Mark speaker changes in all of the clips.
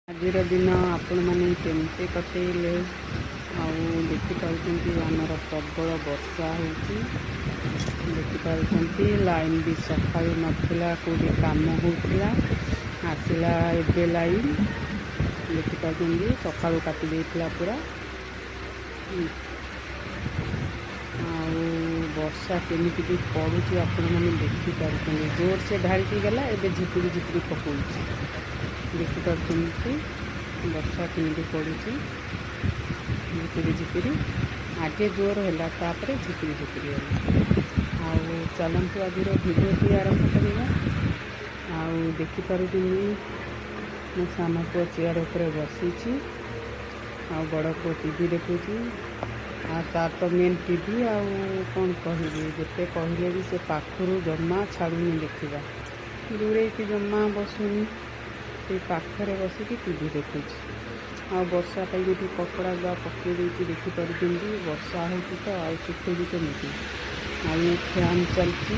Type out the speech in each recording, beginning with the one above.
Speaker 1: ଆଜିର ଦିନ ଆପଣମାନେ କେମିତି କଟେଇଲେ? ଆଉ ଦେଖିପାରୁଛନ୍ତି, ଆମର ପ୍ରବଳ ବର୍ଷା ହେଉଛି। ଦେଖିପାରୁଛନ୍ତି, ଲାଇନ୍ ବି ସକାଳୁ ନଥିଲା, କେଉଁଠି କାମ ହେଉଥିଲା, ଆସିଲା ଏବେ ଲାଇନ୍। ଦେଖିପାରୁଛନ୍ତି, ସକାଳୁ କାଟି ଦେଇଥିଲା ପୁରା। ଆଉ ବର୍ଷା କେମିତି ବି ପଡ଼ୁଛି, ଆପଣମାନେ ଦେଖିପାରୁଛନ୍ତି। ଜୋରସେ ଢାଳିକି ଗଲା, ଏବେ ଝିପିରି ଝିପିରି ପକାଉଛି। ଦେଖିପାରୁଛନ୍ତି, ବର୍ଷା କେମିତି ପଡ଼ୁଛି, ଝିପିରି ଝିପିରି। ଆଗେ ଜୋର ହେଲା, ତାପରେ ଝିପିରି ଝିପିରି ହେଲା। ଆଉ ଚାଲନ୍ତୁ, ଆଜିର ଭିଡ଼ିଓଟି ଆରମ୍ଭ କରିବା। ଆଉ ଦେଖିପାରୁଛନ୍ତି, ମୋ ସାନ ପୁଅ ଚେୟାର ଉପରେ ବସିଛି ଆଉ ବଡ଼ ପୁଅ ଟିଭି ଦେଖୁଛି। ଆଉ ତାର ତ ମେନ୍ ଟିଭି, ଆଉ କ'ଣ କହିବି? ଯେତେ କହିଲେ ବି ସେ ପାଖରୁ ଜମା ଛାଡ଼ୁନି ଦେଖିବା। ଦୂରେଇକି ଜମା ବସୁନି, ସେଇ ପାଖରେ ବସିକି ଟିଭି ଦେଖୁଛି। ଆଉ ବର୍ଷା ପାଇଁ ଏଠି କପଡ଼ା ଗୁଡ଼ା ପକାଇ ଦେଇଛି, ଦେଖିପାରୁଛନ୍ତି। ବର୍ଷା ହେଉଛି ତ, ଆଉ ଶୁଖେଇବି କେମିତି? ଆଉ ଏ ଫ୍ୟାନ୍ ଚାଲିଛି।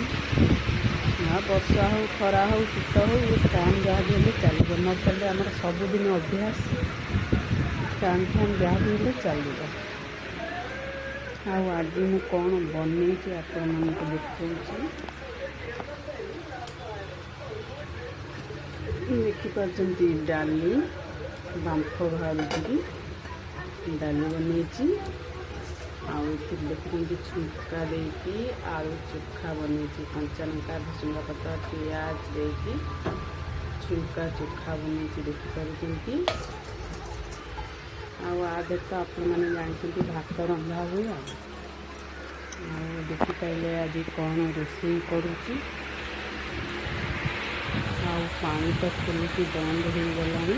Speaker 1: ଆଉ ବର୍ଷା ହଉ, ଖରା ହଉ, ଶୀତ ହଉ, ଏ ଫ୍ୟାନ୍ ଯାହା ବି ହେଲେ ଚାଲିବ। ନ ଚାଲିଲେ ଆମର ସବୁଦିନ ଅଭ୍ୟାସ, ଫ୍ୟାନ୍ ଫ୍ୟାନ୍ ଯାହା ବି ହେଲେ ଚାଲିବ। ଆଉ ଆଜି ମୁଁ କ'ଣ ବନେଇଛି, ଆପଣମାନଙ୍କୁ ଦେଖାଉଛି। ଦେଖିପାରୁଛନ୍ତି, ଡାଲି ବାମ୍ଫ ବାହାରୁଛି, ଡାଲି ବନେଇଛି। ଆଉ ଏଥିରେ ଦେଖୁଛନ୍ତି, ଛୁଙ୍କା ଦେଇକି ଆଳୁ ଚୋଖା ବନେଇଛି। କଞ୍ଚା ଲଙ୍କା, ଭୃସଙ୍ଗ ପତ୍ର, ପିଆଜ ଦେଇକି ଛୁଙ୍କା ଚୋଖା ବନେଇଛି, ଦେଖିପାରୁଛନ୍ତି। ଆଉ ଆ ଦେହରେ ତ ଆପଣମାନେ ଜାଣିଛନ୍ତି, ଭାତ ରନ୍ଧା ହୁଏ। ଆଉ ଦେଖିପାରିଲେ ଆଜି କ'ଣ ରୋଷେଇ କରୁଛି। ଆଉ ପାଣି ତ ଖୋଲିକି ବନ୍ଦ ହେଇଗଲାଣି।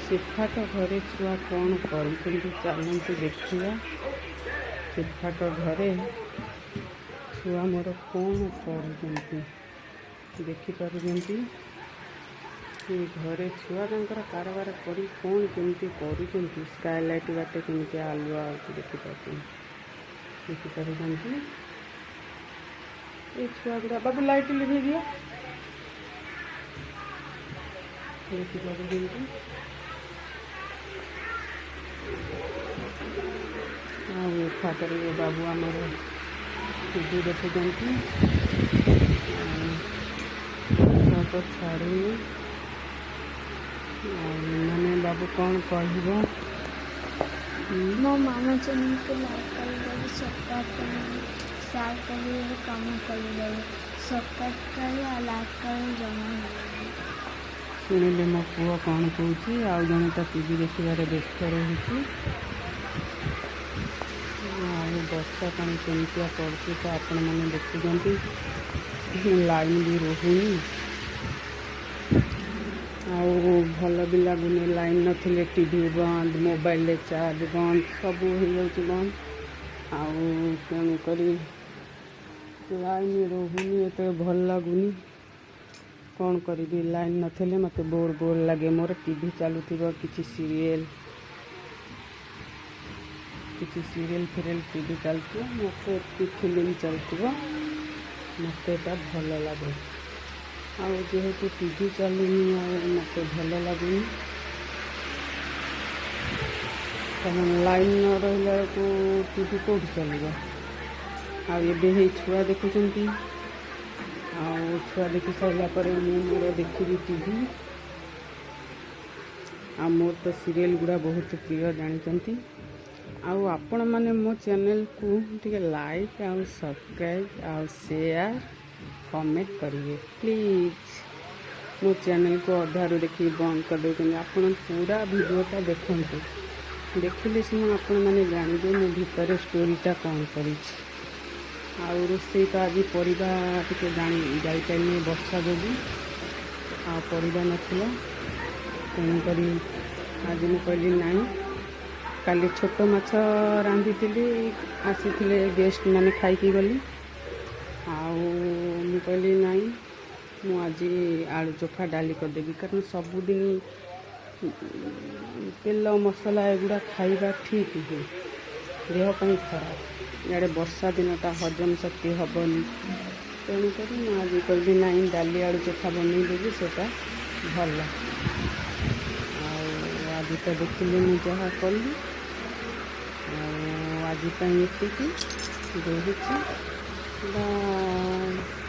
Speaker 1: ସେଫାକ ଘରେ ଛୁଆ କ'ଣ କରୁଛନ୍ତି, ଚାଲନ୍ତୁ ଦେଖିବା। ସେଫାକ ଘରେ ଛୁଆ ମୋର କ'ଣ କରୁଛନ୍ତି, ଦେଖିପାରୁଛନ୍ତି। ଘରେ ଛୁଆ ତାଙ୍କର କାରବାର କରି କ'ଣ କେମିତି କରୁଛନ୍ତି। ସ୍କାଏଲାଇଟ୍ ବାଟେ କେମିତି ଆଲୁଅ ଆଉଛି, ଦେଖିପାରୁଛନ୍ତି, ଦେଖିପାରୁଛନ୍ତି। ଏଇ ଛୁଆ ଗୁଡ଼ା, ବାବୁ, ଲାଇଟ୍ ଲିଭେଇ ଦିଅ। ଦେଖିପାରୁଛନ୍ତି। ଆଉ ଏଫାକରେ ବାବୁ ଆମର ଟିଭି ଦେଖୁଛନ୍ତି। ଆଉ ତ ଛାଡ଼ୁନି। ଆଉ ମାନେ ବାବୁ, କ'ଣ କହିବ?
Speaker 2: ମୋ ମାମା ଚ୍ୟାନେଲକୁ ଲାଇକ୍ କରିଦେବେ, ସବସ୍କ୍ରାଇବ୍ କରିଦେବେ, ସେୟାର କରିଦେବେ, କମେଣ୍ଟ କରିଦେବେ। ସବସ୍କ୍ରାଇବ୍ କରି ଆଉ ଲାଇକ୍ କରି ଜମା ଭୁଲିବେନି।
Speaker 1: ଶୁଣିଲେ ମୋ ପୁଅ କ'ଣ କହୁଛି। ଆଉ ଜଣେ ତ ଟିଭି ଦେଖିବାରେ ବ୍ୟସ୍ତ ରହୁଛି। ଆଉ ବର୍ଷା ପାଣି କେମିତିଆ ପଡ଼ୁଛି ତ ଆପଣମାନେ ଦେଖୁଛନ୍ତି। ଲାଇନ୍ ବି ରହୁନି ଆଉ ଭଲ ବି ଲାଗୁନି। ଲାଇନ୍ ନଥିଲେ ଟିଭି ବନ୍ଦ, ମୋବାଇଲରେ ଚାର୍ଜ ବନ୍ଦ, ସବୁ ହେଇଯାଉଛି ବନ୍ଦ। ଆଉ ତେଣୁକରି ଲାଇନ୍ ରହୁନି, ଏତେ ଭଲ ଲାଗୁନି। କ'ଣ କରିବି? ଲାଇନ୍ ନଥିଲେ ମୋତେ ବୋର୍ ବୋର୍ ଲାଗେ। ମୋର ଟିଭି ଚାଲୁଥିବ, କିଛି ସିରିଏଲ୍ ଫିରିଏଲ୍ ଟିଭି ଚାଲୁଥିବ, ମୋତେ ଏତିକି ଫିଲ୍ମ ଚାଲୁଥିବ, ମୋତେ ଏଇଟା ଭଲ ଲାଗେ। ଆଉ ଯେହେତୁ ଟିଭି ଚାଲୁନି, ଆଉ ମୋତେ ଭଲ ଲାଗୁନି। କାରଣ ଲାଇନ୍ ନ ରହିଲା ବେଳକୁ ଟିଭି କେଉଁଠି ଚାଲିବ? ଆଉ ଏବେ ହେଇ ଛୁଆ ଦେଖୁଛନ୍ତି। ଆଉ ଛୁଆ ଦେଖି ସାରିଲା ପରେ ମୁଁ ମୋର ଦେଖିବି ଟିଭି। ଆଉ ମୋର ତ ସିରିଏଲ୍ ଗୁଡ଼ା ବହୁତ ପ୍ରିୟ, ଜାଣିଛନ୍ତି। ଆଉ ଆପଣମାନେ ମୋ ଚ୍ୟାନେଲକୁ ଟିକେ ଲାଇକ୍ ଆଉ ସବସ୍କ୍ରାଇବ୍ ଆଉ ସେୟାର, କମେଣ୍ଟ କରିବେ ପ୍ଲିଜ୍। ମୋ ଚ୍ୟାନେଲକୁ ଅଧାରୁ ଦେଖିକି ବନ୍ଦ କରିଦେଉଛନ୍ତି। ଆପଣ ପୁରା ଭିଡ଼ିଓଟା ଦେଖନ୍ତୁ। ଦେଖିଲେ ସିନା ଆପଣମାନେ ଜାଣିବେ ମୁଁ ଭିତରେ ଷ୍ଟୋରିଟା କ'ଣ କରିଛି। ଆଉ ରୋଷେଇ ତ ଆଜି ପରିବା ଟିକେ ଜାଣି ଯାଇପାରିନି ବର୍ଷା ଯୋଗୁଁ। ଆଉ ପରିବା ନଥିଲା, ତେଣୁକରି ଆଜି ମୁଁ କହିଲି ନାହିଁ। କାଲି ଛୋଟ ମାଛ ରାନ୍ଧିଥିଲି, ଆସିଥିଲେ ଗେଷ୍ଟ ମାନେ, ଖାଇକି ଗଲେ। ଆଉ ମୁଁ କହିଲି ନାହିଁ, ମୁଁ ଆଜି ଆଳୁ ଚୋଖା ଡାଲି କରିଦେବି। କାରଣ ସବୁଦିନ ତେଲ ମସଲା ଏଗୁଡ଼ା ଖାଇବା ଠିକ୍ ନୁହେଁ, ଦେହ ପାଇଁ ଖରାପ। ଇଆଡ଼େ ବର୍ଷା ଦିନଟା, ହଜମ ଶକ୍ତି ହେବନି। ତେଣୁକରି ମୁଁ ଆଜି କହିଲି, ନାଇଁ, ଡାଲି ଆଳୁ ଚୋଖା ବନେଇଦେବି, ସେଇଟା ଭଲ। ଆଉ ଆଜି ତ ଦେଖିଲି ମୁଁ ଯାହା କଲି। ଆଉ ଆଜି ପାଇଁ ଏତିକି ରହୁଛି। ବାଏ।